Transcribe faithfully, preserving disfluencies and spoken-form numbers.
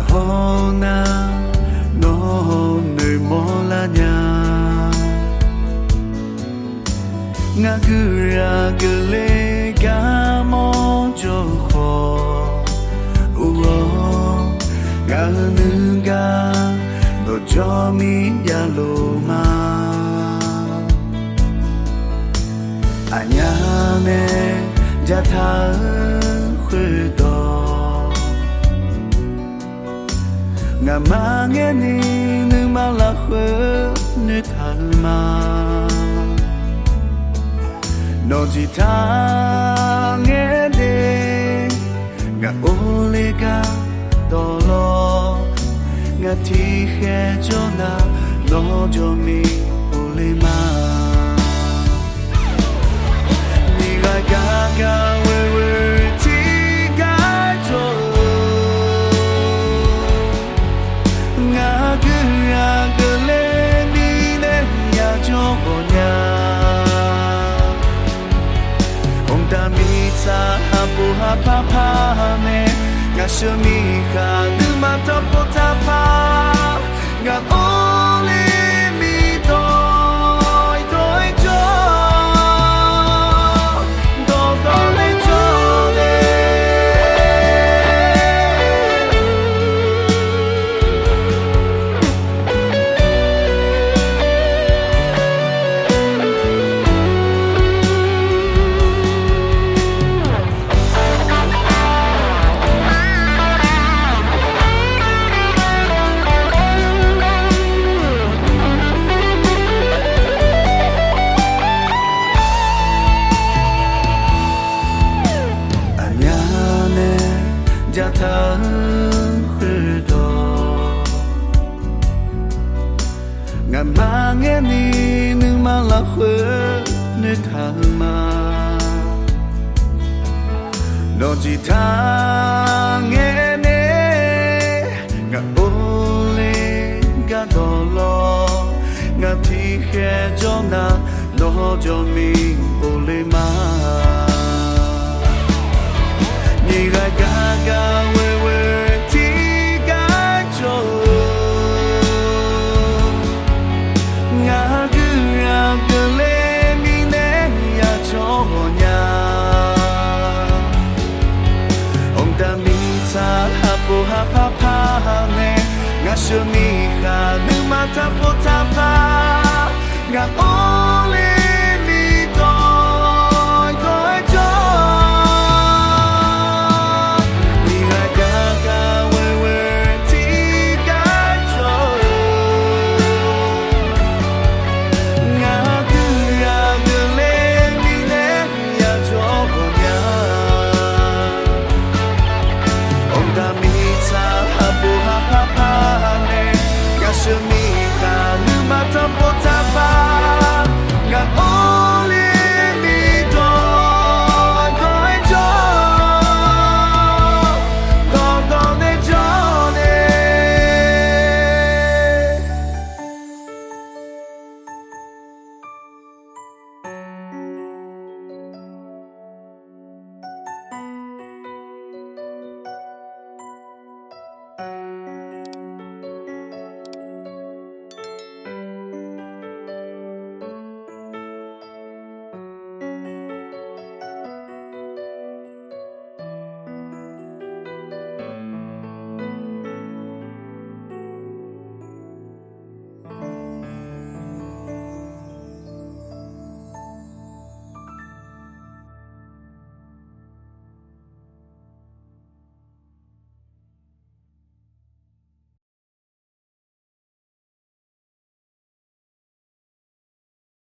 Hawr nar, nawr noeqmawr lar nya. Ngar guiqlanq geufler gar mawr jawr khawf, ur-awr, ngaq-euq nuigar dawqjawr mir javluf ma. Aqnyaf nae jataq-eu khoerdawq, ngaqma ngaer ni nuima lafkhoer noeqtaq-eu ma. Nawq jeqtaq ngaer de, ngaq or ler gar dawqlawr, ngaq tiqkhaeq jawr nar, nawr jawr mir of le ma. Nyiq ghaq gar gar ghoer ghoer tiqgar jawr-eu, ngaq guiqlanq geufler mirnae yajawr ghawqnya. Mqtav mirtsaq haqpov haqpar par nae, ngaq sheuq miqkhaq nuima taqpov taqpar, ngaq or ler mirdawq dawq-aer jawr, dawqdawq ler jawr le. Aqnyaf nae jataq-eu khoerdawq, ngaqma ngaer ni nuima lafkhoer noeqtaq-eu ma. Nawq jeqtaq ngaer nae, ngaq or ler gar dawqlawr, ngaq tiqkhaeq jawr nar, nawr jawr mir of le ma. Nyiq ghaq gar gar ghoer ghoer tiqgar jawr-eu, ngaq guiqlanq geufler mirnae yajawr ghawqnya. Mqtav mirtsaq haqpov haqpar par nae, ngaq sheuq miqkhaq nuima taqpov taqpar, ngaq or ler